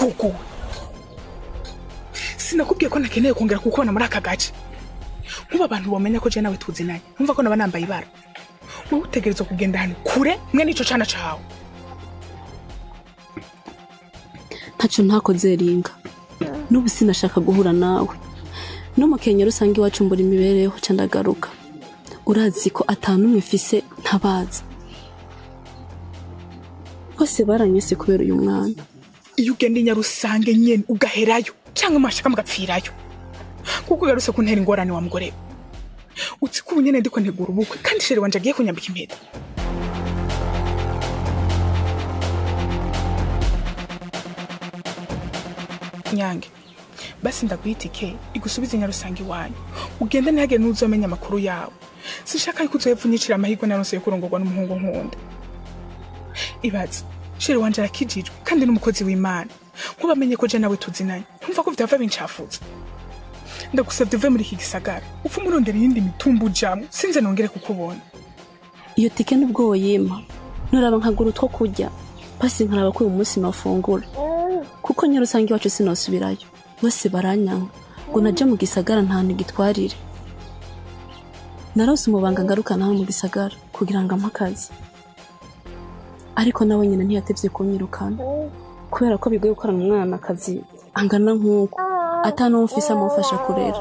Wakigugu. Sinakubwiye ko nakeneye kongera kukubona muri aka gace. Nkuba abantu bamenya ko je nawe tuzinanye. Numva ko naba nambaye ibara. Wowe utegerezwa kugenda hano kure mwe nico cana cawe. Ntaco ntakoze ringa. N'ubu sinashaka guhura nawe. No mu Kenya rusange iwacu mbura imibereho ca ndagaruka. Urazi ko atanumwe mfise ntabaza. Bose baranyese kubera uyu mwana. Iyo ugenda inyarusange nyene ugaherayo canke mashaka mugapfirayo. Kuko ugarutse kuntera ingorane wa mugore. Uzi ko ubu nyene ndiko ntegura ubukwe kandi chéri wanje agiye kunyambika impeta. Nyange, basi ndaguha itike igusubize inyarusange iwanyu. Ugende ntihagire n'uzomenya amakuru yawe. Sinshaka yuko uzohepfa unyicira amahirwe naronse yo kurongorwa n'umuhungu nkunda. Ibaze, chéri wanje arakijijwe kandi n'umukozi w'Imana. Nkubamenye ko je nawe tuzinanye. Ntumva ko vyava bincafuza. Ndagusavye uve muri iki gisagara. Upfa umurondera iyindi mitumba ujamwo, sinze nongere kukubona. Iyo tike nubwo woyimpa, nuraba nkagura utwo kurya, basi nkaraba ko uyu munsi nofungura. Kuko nyarusange iwacu sinosubirayo. Bose baranyanka ngo naje mu gisagara nta ntigitwarire. Narose umubanga ngarukana hano mu gisagara kugira ngo ampe akazi. Ariko nawe nyine ntiyatevye kunyirukana. Kubera ko bigoye gukorana umwana akazi angana nk'uko atanu mfise amufasha kurera.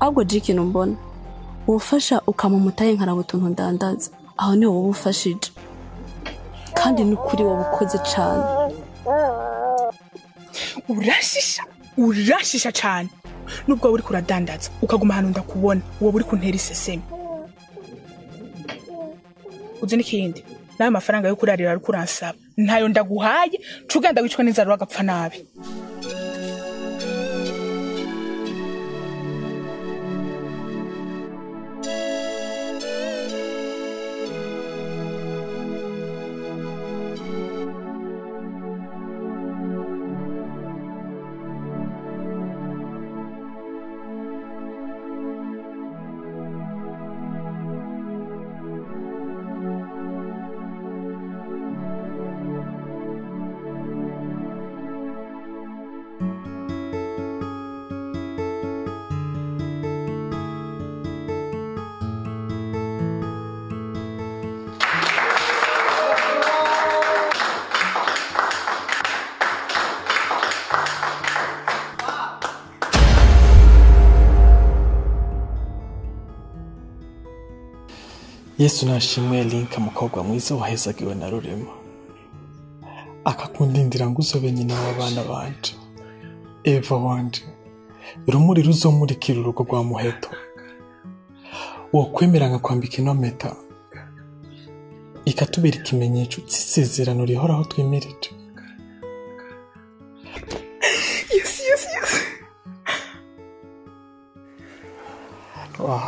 Ahubwo je ikintu mbona, wofasha ukamumutaye nkaraba utuntu ndandaza, aho niho woba ufashije. Kandi n'ukuri woba ukoze cane. Urashisha, urashisha cane. Nubwo uri kuradandaza ukaguma hano ndakubona, wowe uri kuntera iseseme. Uzi n'ikindi, nayo mafaranga yo kurarira ari kuransaba ntayo ndaguhaye, cugenda wicwa n'inzara wagapfa nabi. Yesu nashimwe Linka mukobwa mwiza wahezagiwe na Rurema. Akakundindira ngo uzobe nyina w'abana banje. Eva wanje, rumuri ruzomurikira urugo rwa Muheto. Wokwemera nkakwambika ino mpeta ikatubera ikimenyetso c'isezerano rihoraho twimirije. Yes, yes, yes. Wow.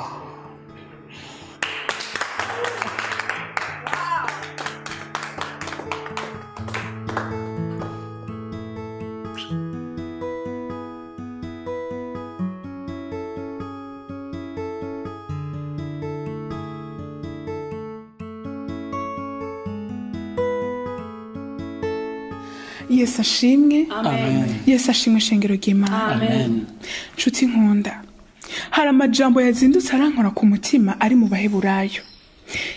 Yesu ashimwe. Amen. Yesu ashimwe shengero ry'Imana. Amen. Nshuti nkunda, hari amajambo yazindutse arankora ku mutima ari mu Baheburayo.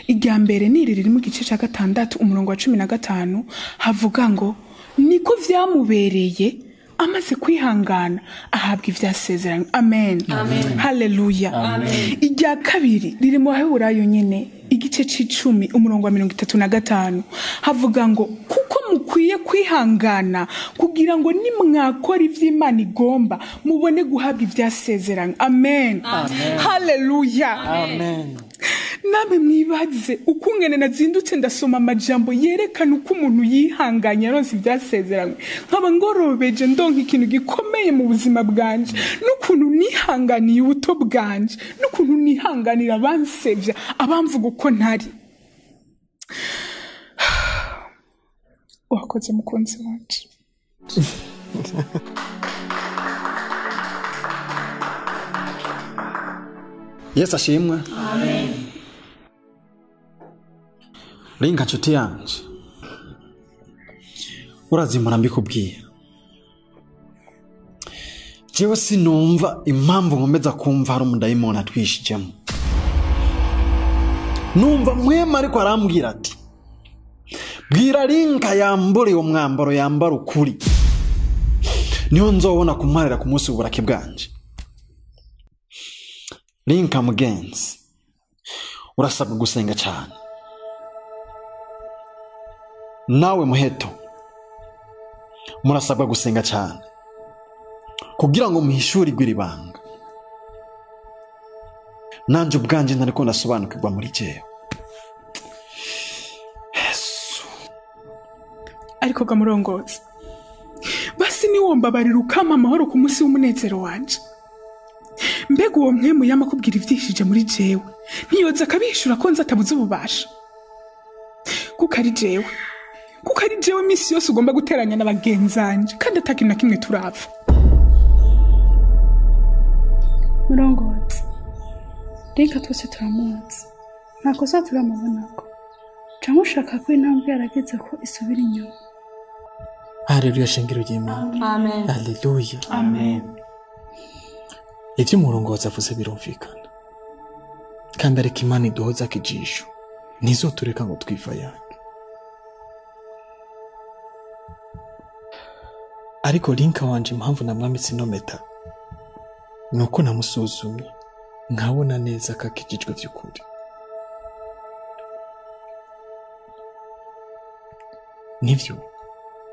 Irya mbere ni iri riri mu gice ca 6 umurongo wa 15, havuga ngo niko vyamubereye amaze kwihangana ahabwa ivyasezeranywe. Amen. Amen. Haleluya. Amen. Irya kabiri riri mu Baheburayo nyene igice c'icumi umurongo wa 35, havuga ngo kuko mukwiye kwihangana kugira ngo nimwakora ivy'Imana igomba mubone guhabwa ivyasezeranywe. Amen. Amen. Haleluya. Amen. Namwe mwibaze ukungene nazindutse ndasoma amajambo yerekana uko umuntu yihanganye aronse ivyasezeranywe, nkaba ngorobeje ndonka ikintu gikomeye mu buzima bwanje, n'ukuntu nihanganiye ubuto bwanje, n'ukuntu nihanganira abansevya, abamvuga uko ntari. Wakoze mukunzi wanje. Yesu ashimwe. Amen. Linka nshuti yanje, Urazi mpora mbikubwiye. Jewe sinumva impamvu nkomeza kumva hari umudayimoni atwishijemo. Numva mwema ariko arambwira ati bwira Linka yambure uwo mwambaro yambara ukuri, niho nzobona kumparira ku munsi w'uburake bwanje. Linka mugenzi, urasabwa gusenga cyane. Nawe Muheto, murasabwa gusenga cyane kugira ngo muhishurirwe iri banga. Nanje ubwanje ntariko ndasobanukirwa muri jewe. Yesu. Ariko ga murongozi, basi niwombabarira ukama amahoro ku munsi w'umunezero wanje. Mbega uwo mwemu yama kubwira ivyishije muri jewe, ntiyoza akabihishura ko nzi atabuze ububasha. Kuko ari jewe imisi yose ugomba guteranya na bagenzanje, kandi atakintu na kimwe turapfa. Murongozi, Linka twese turamuzi, nta kosa turamubonako. Canke ushaka ko intambwe yarageze ko isubira inyuma. Haleluya, shingiro ry'Imana. Amen. Haleluya. Amen. Ivyo umurongozi avuze birumvikana, kandi ariko Imana iduhozako ijisho, ntizotureka ngo twivayange. Ariko Linka wanje, impamvu namwamitse ino mpeta nuko namusuzumye nkabona neza ko akijijwe vy'ukuri. Nivyo,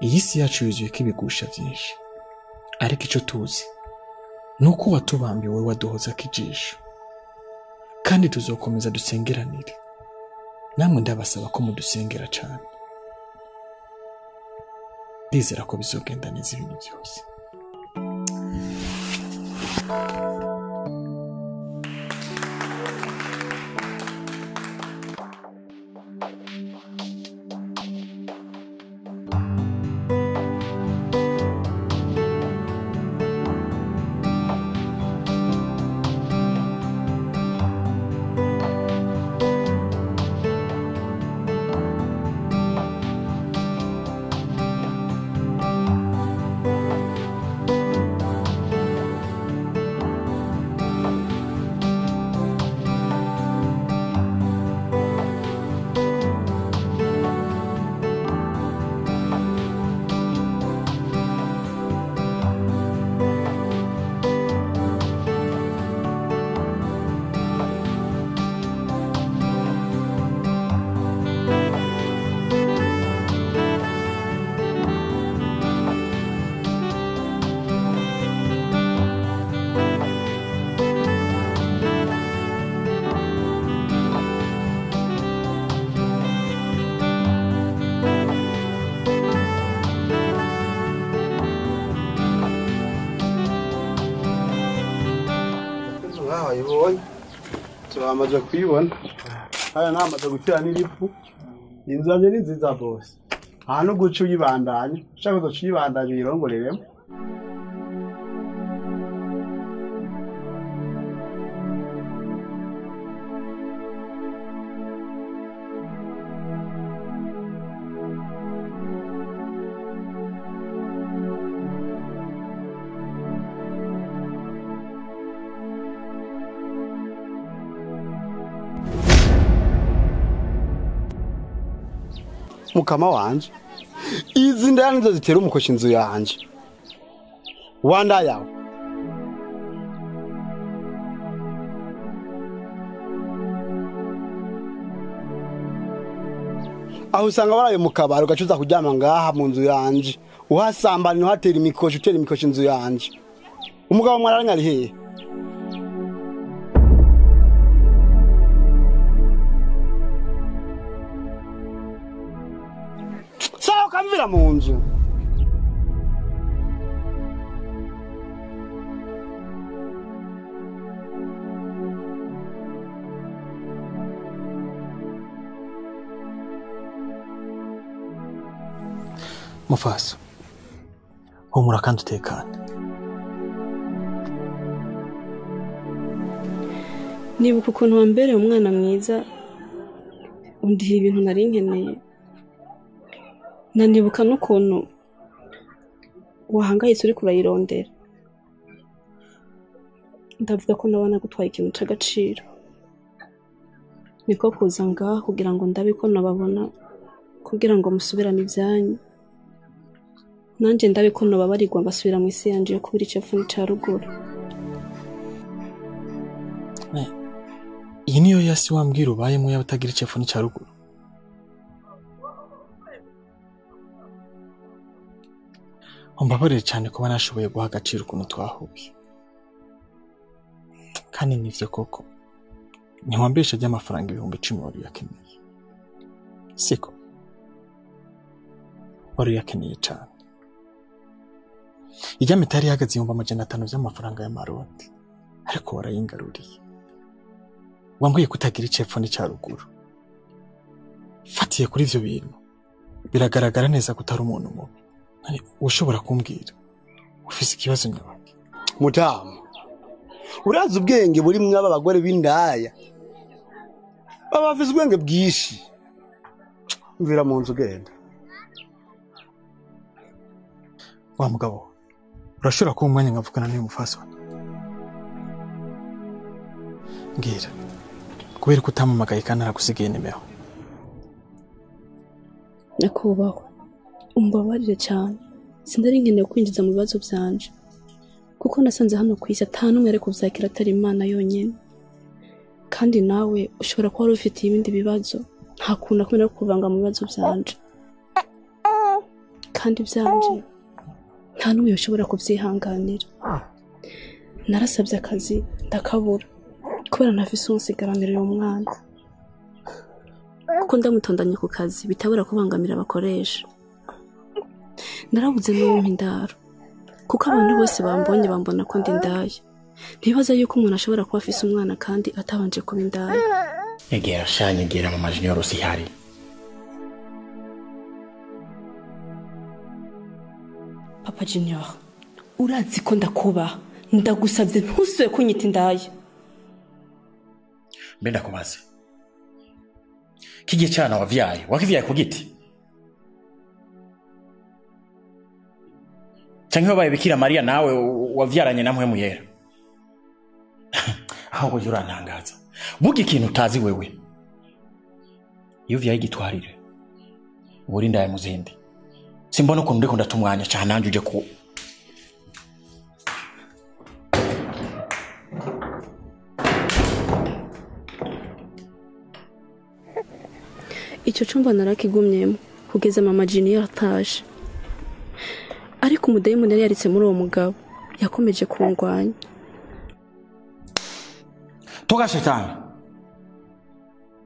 iyi si yacu yuzuyeko ibigusha vyinshi, ariko ico tuzi nuko watubambiwe waduhozako ijisho, kandi tuzokomeza dusengeranire. Namwe ndabasaba ko mudusengera cane. Ndizera ko bizogenda neza ibintu byose. Turamaze kuyibona haya, namaze gutera n'iripu. Inzu yanjye ni nziza bose, aha no guca uyibandanya, ushaka uzoca uyibandanya uyirongoreremo. Mukama wanje, izi ndaya nizo zitera umukoshi inzu yanje. Wanda yawe aho usanga waraye mu kabari ugacuza kuryama ngaha mu nzu yanje, uhasambana uhatera imikoshi, utera imikoshi inzu yanje. Umugabo mwararanye ari hehe? Sawa, mu nzu. Mufaso, humura kandi utekane. Nibuka ukuntu wambereye umwana mwiza, undiha ibintu nari nkeneye. Nanibuka n'ukuntu Wahangayitse uriko urayirondera. Ndavuga ko nabona gutwaye ikintu c'agaciro. Niko kuza ngaha kugira ngo ndabe ko nababona, kugira ngo musubirane ibyanyu. Nanje ndabe ko nobabarirwa ngasubira mu isi yanje yo kubura icepfo n'ica ruguru. Iyi niyo yasi wambwira ubayemo y'abatagira icepfo n'ica ruguru. Umbabarire cyane kuba nashoboye guha agaciro ukuntu twahuye. Kandi nivyo koko ntiwambesha ry'amafaranga 10,000 wari uyakeneye. Siko wari uyakeneye cyane. Ijya mitari ihagaze 500,000 by'amafaranga y'amarundi, ariko warayingaruriye. Wambwiye kutagira icepfo n'ica ruguru. Fatiye kuri ivyo bintu biragaragara neza ko utari umuntu mubi. Ushobora kumbwira ufise ikibazo nyabaki? Mutamu, urazi ubwenge buri mwaba abagore b'indaya baba bafise ubwenge bwinshi. Mvira mu nzu ugenda. Wa mugabo, urashobora kuba umwanya nkavugana n'uyu mufasoni? Mbwira, kubera ko utampamagaye kandi naragusigiye nimero. Nyakubahwa, umbabarire cyane. Sindari nkeneye kwinjiza mu bibazo byanje, kuko nasanze hano ku isi ata n'umwe ari kubyakira atari Imana yonyine. Kandi nawe ushobora kuba wari ufitiye ibindi bibazo, nta kuntu akumira kuvanga mu bibazo byanje. Kandi byanje nta n'umwe ushobora kubyihanganira. Narasabye akazi ndakabura kubera ntafise unsigaranira uyu mwana. Kuko ndamutondanye ku kazi bitabura kubangamira abakoresha. Narabuze n'uwumpa indaro, kuko abantu bose bambonye bambona ko ndi indaya. Ntibaza yuko umuntu ashobora kuba afise umwana kandi atabanje kuba indaya. Nyegera sha, nyegera mama Junior sihari. Papa Junior, urazi ko ndakubaha, ndagusabye ntusubire kunyita indaya. Mbe ndakubaze, kigiye cana wavyaye, wakivyaye ku giti? Canke wabaye Bikira Mariya nawe wavyaranye na Mpwemu Yera? Aho urantangaza. Buga ikintu utazi wewe. Iyo uvyaye igitwarire, ubura indaya mu zindi. Simbona ukuntu ndiko ndatumwanya cane nanje uje ku Icyo cumba narakigumyemo kugeza mama Junior ataje. Ariko umudayimoni yari yaritse muri uwo mugabo yakomeje kungwanya. Toka shetani.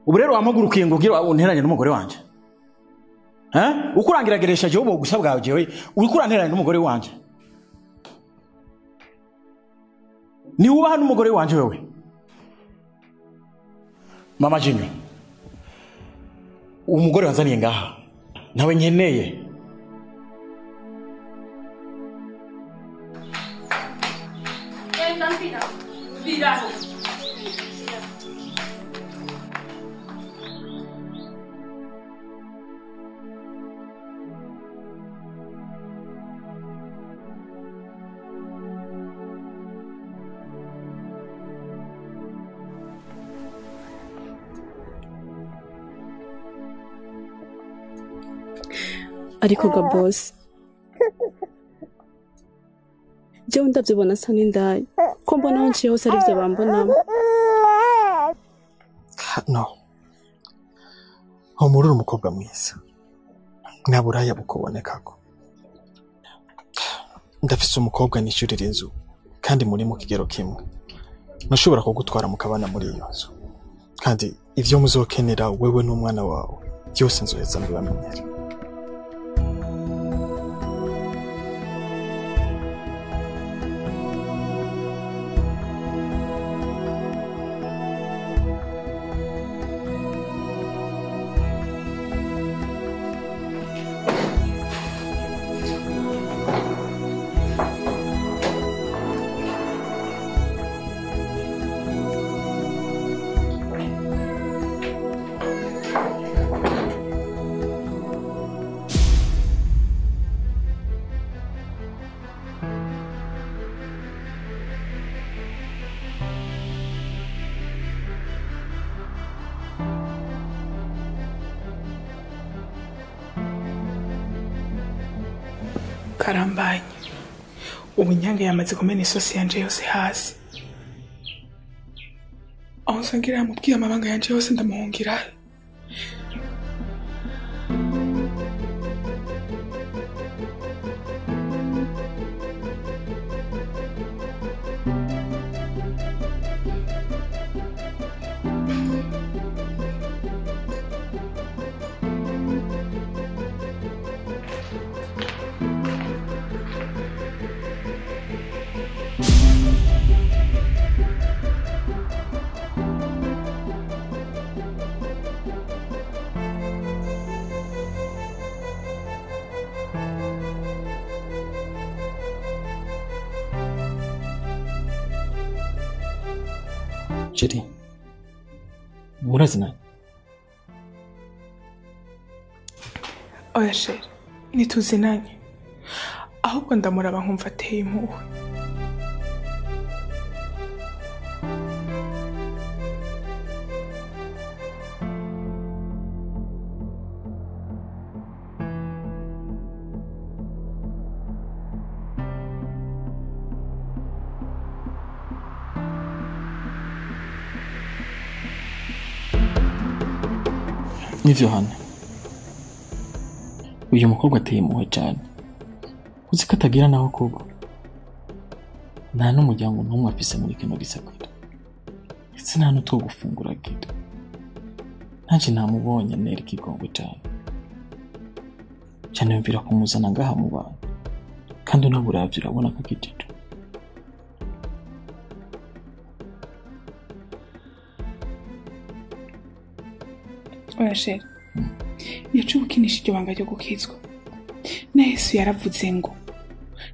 Ubu rero wampagurukiye ngo ugira unteranye n'umugore wanje. Ukurangirageresha jewe ubu gusa bwawe jewe uriko uranteranya n'umugore wanje. Ni ubaha n'umugore wanje wewe. Mama Junior, umugore wanzaniye ngaha nawe nkeneye. Ariko ga boss, jewe ndavyibona asa n'indaya, ko mbona aho nciye hose arivyo bambonamo. No, humura uri umukobwa mwiza, nta buraya bukubonekako. Ndafise umukobwa nishyurira inzu kandi muri mu kigero kimwe, nashobora kugutwara mukabana muri iyo nzu, kandi ivyo muzokenera wewe n'umwana wawe byose nzoheza mbibamenyere. Karambanye. Ubu Inyange yamaze kumena isosi yanje yose hasi. Aho nsangira yamubwiye amabanga yanje yose ndamuhungira. Chérie, murazina? Oya chérie, ntituzinanye. Ahubwo ndamuraba nkumva ateye impuhwe. Nivyo hano. Uyu mukobwa ateye impuhwe cyane. Uzi ko atagira naho kuba. Nta n'umuryango n'umwe afise muri kino gisagara. Ndetse nta n'utwo gufungura agira. Nanje namubonye antera ikigongwe cyane. Cyane yumvira kumuzana ngaha mu bantu. Kandi unaburavye urabona ko akijijwe. Oya chérie, yacu gukinisha iryo banga ryo gukizwa. Na Yesu yaravuze ngo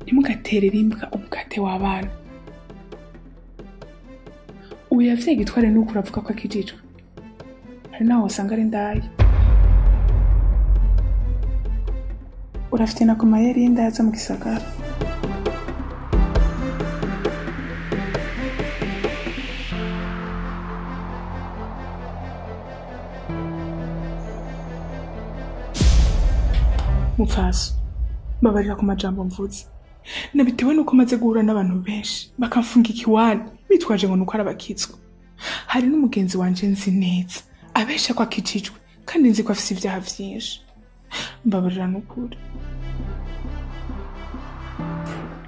ntimugaterere imbwa umukate w'abana. Ubu yavye gitware nuko uravuga ko akijijwe. Hari naho usanga ari indaya. Urafite na komayeri y'indaya zo mu gisagara. Mupfaso, mbabarira ku majambo mvuze. Nabitewe nuko maze guhura n'abantu benshi bakamfunga ikiwani bitwaje ngo nuko arabakizwa. Hari n'umugenzi wanje nzi neza abesha ko akijijwe kandi nzi ko afise ibyaha vyinshi. Mbabarira n'ukuri.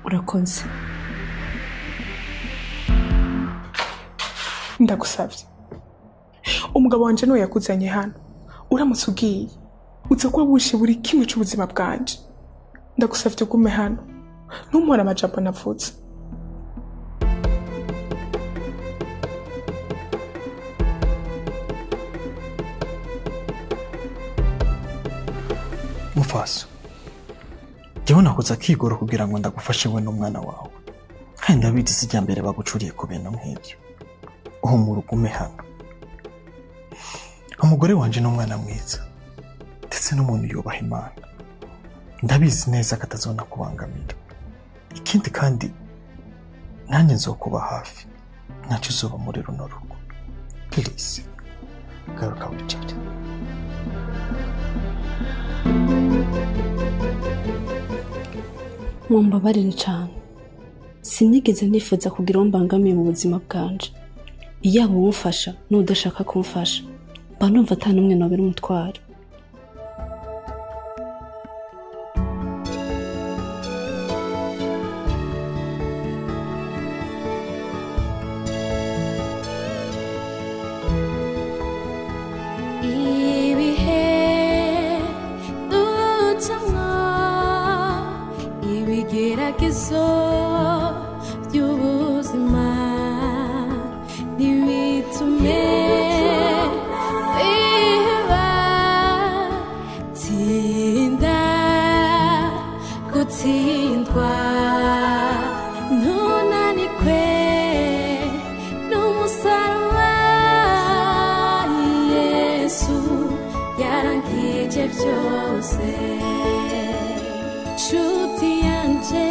Urakoze. Ndagusavye. Umugabo wanje niwe yakuzanye hano. Uramutse ugiye uza kuba wishe buri kimwe c'ubuzima bwanje. Ndagusavye ugume hano. Ntumpore amajambo navutse. Mufaso, jewe nakoze akigoro kugira ngo ndagufashe we n'umwana wawe. Kandi ndabizi si mbere bagucuriye ku bintu nk'ibyo. Uhumura ugume hano. Umugore wanje n'umwana mwiza. Ndetse n'umuntu yubaha Imana. Ndabizi neza ko atazona kubangamira. Ikindi kandi nanjye nzokuba hafi. Ntacyo uzoba muri runo rugo. Please, garuka wicare. Mumbabarire cyane. Sinigeze nifuza kugira uwo mbangamiye mu buzima bwanje. Iyaba uwumfasha n'udashaka kumfasha, mba numva ata n'umwe nobera umutwaro. Ibihe ducamwo, ibigeragezo by'ubuzima ntibitume twiheba. Tsinda gutsindwa, ntunanirwe n'umusaraba. Yesu yarangije byose. Nshuti yanje.